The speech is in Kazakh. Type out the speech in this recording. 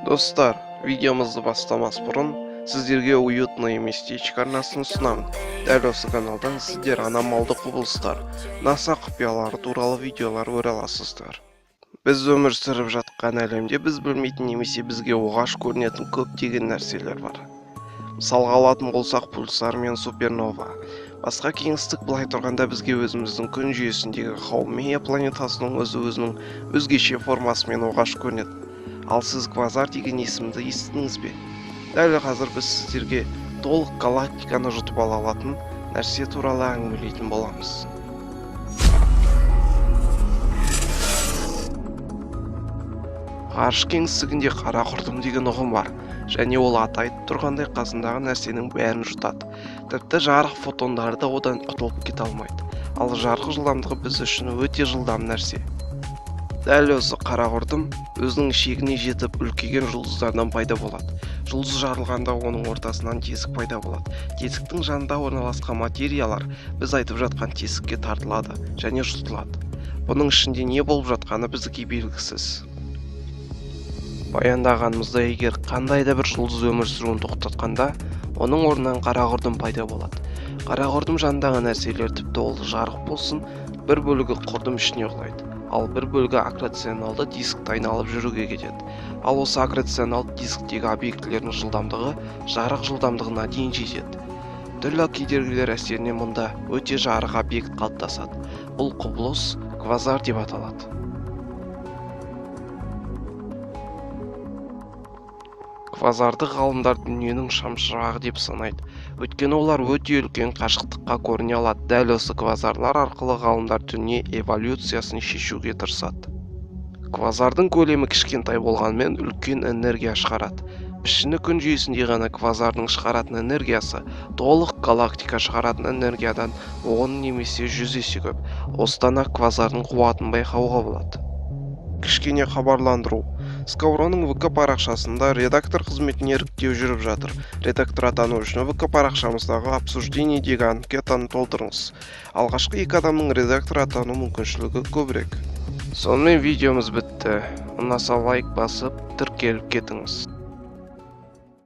Достар, видеомызды бастамас бұрын сіздерге «Уютное местечко» арнасын ұсынамын. Дәл осы каналдан сіздер аномалды құбылыстар, НАСА құпиялары туралы видеолар көре аласыздар. Біз өмір сүріп жатқан әлемде біз білмейтін немесе бізге оғаш көрінетін көптеген нәрселер бар. Мысалға алатын болсақ, пульсар мен супернова. Басқа кеңістік былай тұрғанда, бізге өзіміздің күн жүйесіндегі Хаумея планетасының өзі өзінің өзгеше формасымен оғаш көрінеді. Ал сіз квазар деген есімді естідіңіз бе? Дәл қазір біз сіздерге толық галактиканы жұтып ала алатын нәрсе туралы әңгімелейтін боламыз. Ғарыш кеңістігінде қара құрдым деген ұғым бар және ол аты айтып тұрғандай, қасындағы нәрсенің бәрін жұтады. Тіпті жарық фотондары да одан құтылып кете алмайды. Ал жарық жылдамдығы біз үшін өте жылдам нәрсе. Дәл осы қара құрдым өзінің шегіне жетіп, үлкейген жұлдыздардан пайда болады. Жұлдыз жарылғанда, оның ортасынан тесік пайда болады. Тесіктің жанында орналасқан материялар біз айтып жатқан тесікке тартылады және жұтылады. Бұның ішінде не болып жатқаны бізге белгісіз. Баяндағанымыздай, егер қандай да бір жұлдыз өмір сүруін тоқтатқанда, оның орнынан қара құрдым пайда болады. Қара құрдым жанындағы нәрселер, тіпті ол жарық болсын, бір бөлігі құрдым ішіне құлайды, ал бір бөлігі аккреционалды дискті айналып жүруге кетеді. Ал осы аккреционалды дисктегі объектілердің жылдамдығы жарық жылдамдығына дейін жетеді. Түрлі кедергілер әсерінен мұнда өте жарық объект қалыптасады. Бұл құбылыс квазар деп аталады. Квазарды ғалымдар дүниенің шамшырағы деп санайды, өйткені олар өте үлкен қашықтыққа көріне алады. Дәл осы квазарлар арқылы ғалымдар дүние эволюциясын шешуге тырысады. Квазардың көлемі кішкентай болғанымен, үлкен энергия шығарады. Пішіні күн жүйесінде ғана квазардың шығаратын энергиясы толық галактика шығаратын энергиядан 10 немесе 100 есе көп. Осыдан ақ квазардың қуатын байқауға болады. Кішкене хабарландыру: Скауроның ВК парақшасында редактор қызметіне іріктеу жүріп жатыр. Редактор атану үшін ВК парақшамыздағы обсуждениедегі анкетаны толтырыңыз. Алғашқы екі адамның редактор атану мүмкіншілігі көбірек. Сонымен, видеомыз бітті. Ұнаса, лайк басып, тіркеліп кетіңіз.